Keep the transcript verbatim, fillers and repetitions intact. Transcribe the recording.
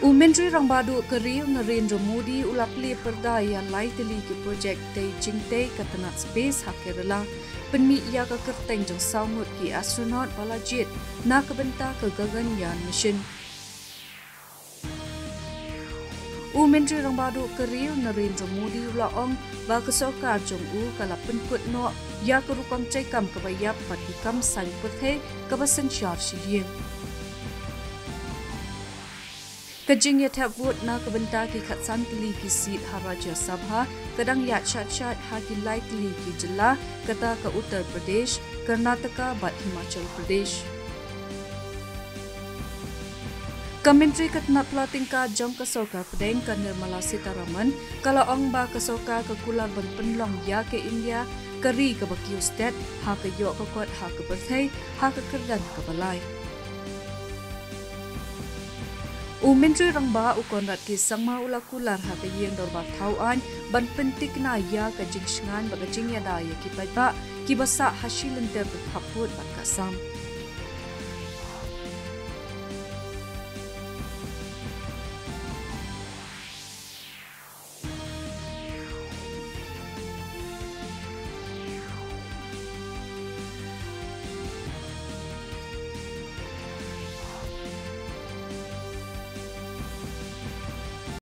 U Myntri Rangbah Duh ka ri u Narendra Modi u la plie pyrda ïa lai tylli ki project tei jingtei ka tnat space ha Kerala, pynmih ïa ka kyrteng jong saw ngut ki astronaut ba la jied na ka bynta ka Gaganyaan mission. U Myntri Rangbah Duh ka ri u Narendra Modi u la ong ba ka sorkar jong u ka la pynkut noh ïa ka rukom treikam kaba ïap bad ki kam saiñ pyrthei kaba synshar shiliang. Ka jingïathep vote na ka bynta ki khatsan tylli ki seat ha Rajya Sabha ka dang ïaid shait shait ha ki lai tylli ki jylla, kata ka Uttar Pradesh, Karnataka bad Himachal Pradesh. Ka Myntri ka tnat pla tyngka jong ka sorkar pdeng ka Nirmala Sitharaman ka la ong ba ka sorkar ka kular ban pynlong ïa ka India ka ri kaba kiew stet ha ka ïoh ka kot ha ka pyrthei ha ka kyrdan kaba lai. U Myntri Rangbah u Conrad K Sangma u la kular ha ka ïing dorbar thaw aiñ ban pyntikna ïa ka jingshngaiñ bad ka jingïada ïa ki paidbah kiba sah ha shi lynter ka khappud bad ka Assam.